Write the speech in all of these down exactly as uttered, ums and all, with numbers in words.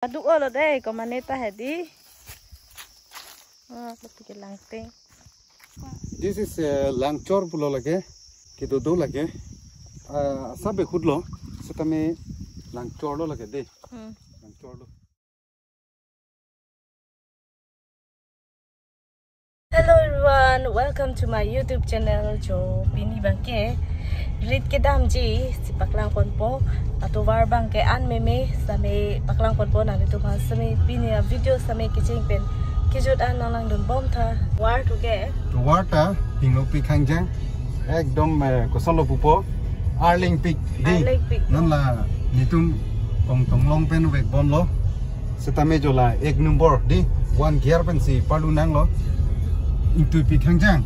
Aduk olo dei, komane ta hedi. Oh, kopi ke Langteng. This is, uh, Langchor pulo lake, kedo do lake. Uh, sabe khutlo, setame Langchor lo lake dei. Hmm. Langchor lo. Hello everyone, welcome to my YouTube channel. Jo pini abangke rit kedamji si paklang ponpo, atovar abangke an meme same paklang ponpo, nanglitum aphan same pini a-video same kecheng pen kejut an nanglangdun bom tha. Tovar tu ke? Tovar ta pinglo pi khangjang. Ekdom, eh, kosonlo pupo. Arleng pik dei. Arleng pik. Non la nelitum kong tonglong pen vek bomlo. Setame jo la ek number dei. One gear pensi parlu nanglo. Ingtui pik khangjang.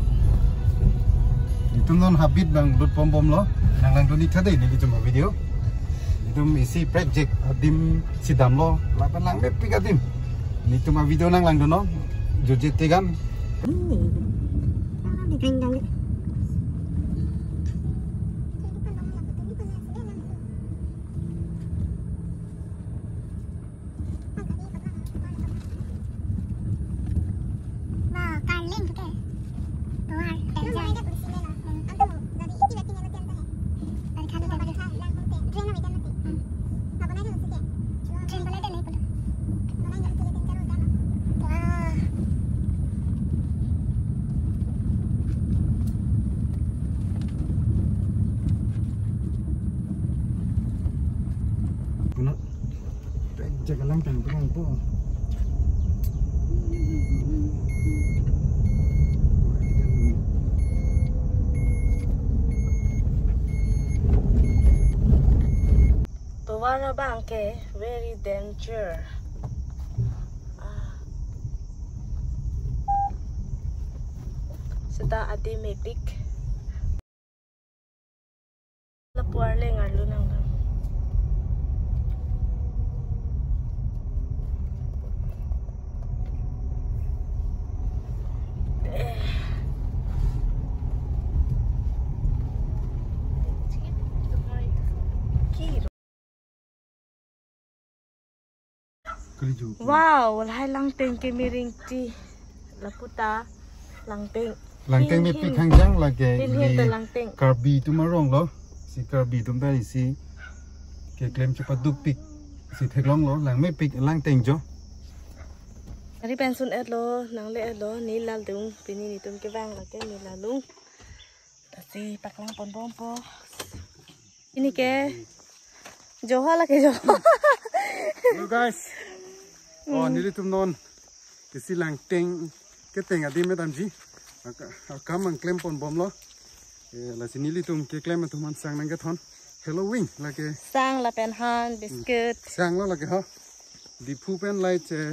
Nelitum non habit abang lut pon bomlo. Nanglangdun ik tha dei nelitum a-video. Nelitum isi project adim si damlo. Lapen langmepik adim. Nelitum a-video nanglangdunnon. Jujit tegan. Kuna, jaga Langteng tu po. Tovar abangke very danger. Ah. Seta adim mepik. Lapu arleng arlu nanglang. Wow, lahai Langteng keme ringti. Lapu ta Langteng. Langteng mepik khangjang lake. Hin hin ta Langteng. Karbi atum arong lo. Si Karbi atum ta isi keklem chepaduk pik si theklonglo, langmepik Langteng jo. Ari pensun etlo, nangle etlo, ne lalung, pini nelitum kevang lake ne lalung. Lasi paklang pon bompo. Pini ke jo ha lake jo. Hello guys. Oh, nelitum non isi Langteng keteng adim damji. Aka-, akam nangklem pon bomlo. Eh, lasi nelitum keklem atum aphan sang nangkethon. Halloween lake. Sang lapen han, biscuit. Sang lo lake ha. Diphu pen lai che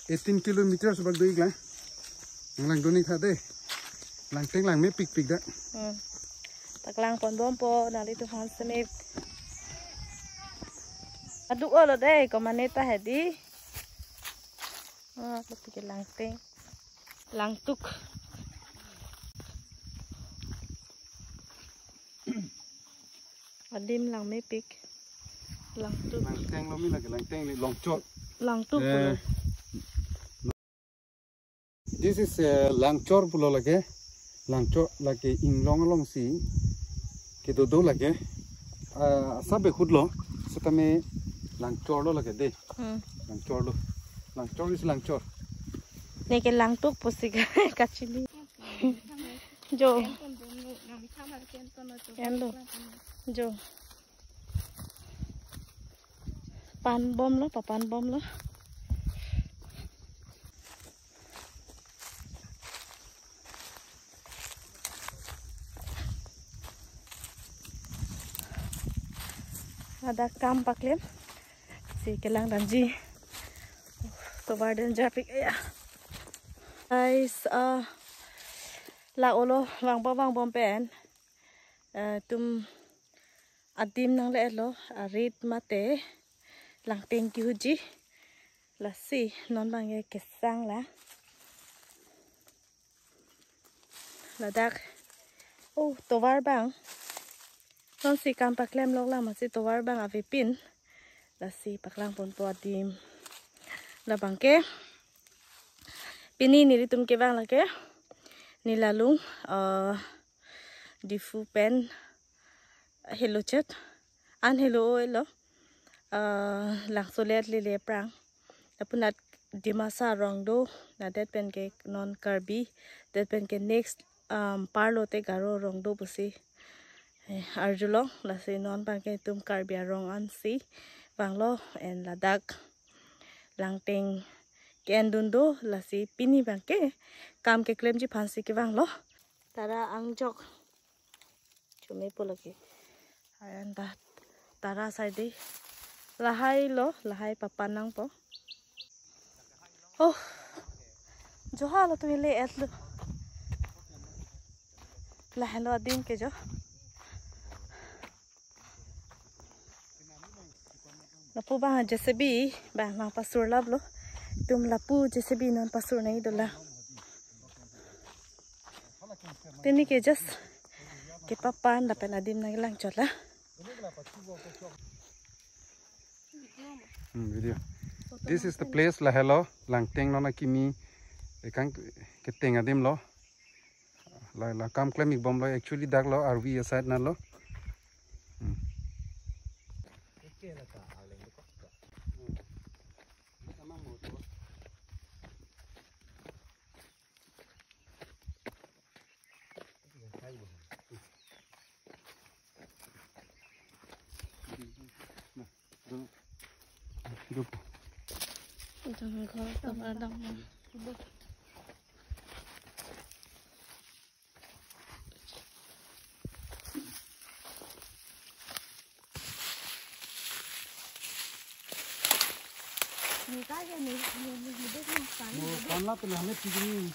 eighteen kilometers bak do iklang. Nanglangdun ik tha dei. Langteng langmepikpik dak. Hmm. Paklang pon bompo, nanglitum aphan same. Aduk olo dei, komane ta hedi. Ah, kopi ke Langteng. Langtuk. Adim langmepik. Langtuk. Langteng lo mi lake, Langteng le Langchor. Langtuk. Eh, pulo. This is, uh, Langchor pulo lake. Langchor lake inglong alongsi kedo do lake. Ah, sabe khutlo. Setame Langchor lo lake dei. Hmm. Langchor lo. Langchor is Langchor. Neke Langtuk pusi kachini. Jo. Enlo. Jo. Pan bomlo, papan bomlo. Ladak kam paklem. Si kelang damji. Tovar danger pik ya. Guys, ah, la olo vangbom vangbom pen. Eh, tum adim nangle lo, arit mate Langteng kihuji. Lasi non abangke kesang la. Ladak. Oh, tovar abang. Nonsi kam paklem lok la masi tovar abang avepin. Lasi paklang ponpo adim. Labang ke pini nelitum kevang lake Nilalung, uh, Diphu pen helochet, an helo elo, uh, Langsolet lele aphrang. Lapu nat Dimasa arong do, nat det pen ke non Karbi, det pen ke next, um, parlo te Garo arong do pusi, eh, arjulong. Lasi non abang ke itum Karbi arong ansi vanglo, and ladak Langteng ke-endun do, lasi pini abang ke kam keklemji aphansi kevanglo. Tara angjok. Chume po lagi. Ayan ta, tara sai dei. Lahai lo, lahai papan nangpo. Oh. Joha lo tu le et lo. Lahai lo adim ke jo. Lapu abang J C B abang nang pasur laplo. Itum lapu J C B non pasur nangji dolang. Pini ke just kepapan lapen adim nanglang chotlo. Hmm, video. This is the place, lahelo Langteng non akimi, ekang keteng adim lo. La, la kam klem ik bomlo, actually dak lo R V aside na lo. Hmm. Mo panla tu name pigni.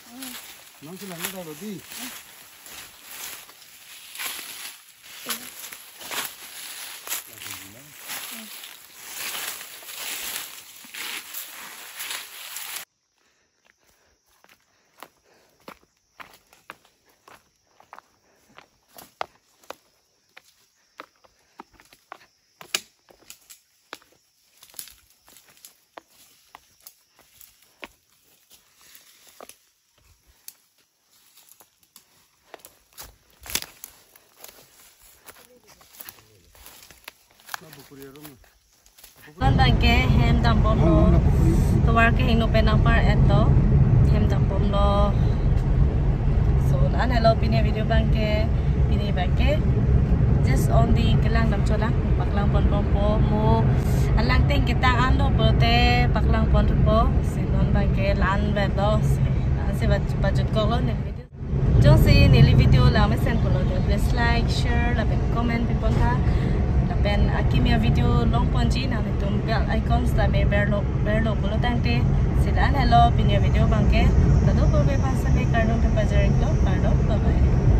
Nang si lagi dah rodi. Non abang ke hem dambomlo. Tovar ke hingno pen nangpar-et to. Hem dambomlo. So, an helo pini video abang ke, pini abang ke just only kelang dam cholang, paklang pon bompo mo. Alangteng kita an do pulote paklang pon thupo. Si non abang ke la-an vet lo. Si, la-an si baj-, bajut kok lo ne video. Jongsi neli video la mesen pulote, please like, share, lapen comment pipon tha. Lapen akimi avideo longponji nanglitum bell icon sitame berlo, berlo pulo tangte. Si la-an helo pini avideo abang ke. Kadokave aphan sitame kardom pajir-iklo, kardom, bye bye.